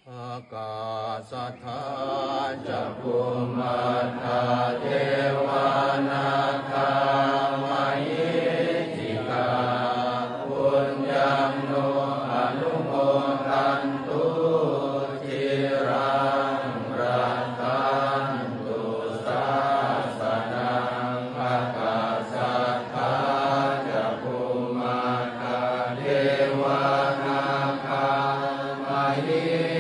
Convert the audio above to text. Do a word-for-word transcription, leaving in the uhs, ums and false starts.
Ākāsaṭṭhā ca bhummaṭṭhā devā nāgā mahessikā, puññaṃ no anumodantu, ciraṃ rakkhantu sāsanaṃ. Ākāsaṭṭhā ca bhummaṭṭhā devā nāgā mahessikā,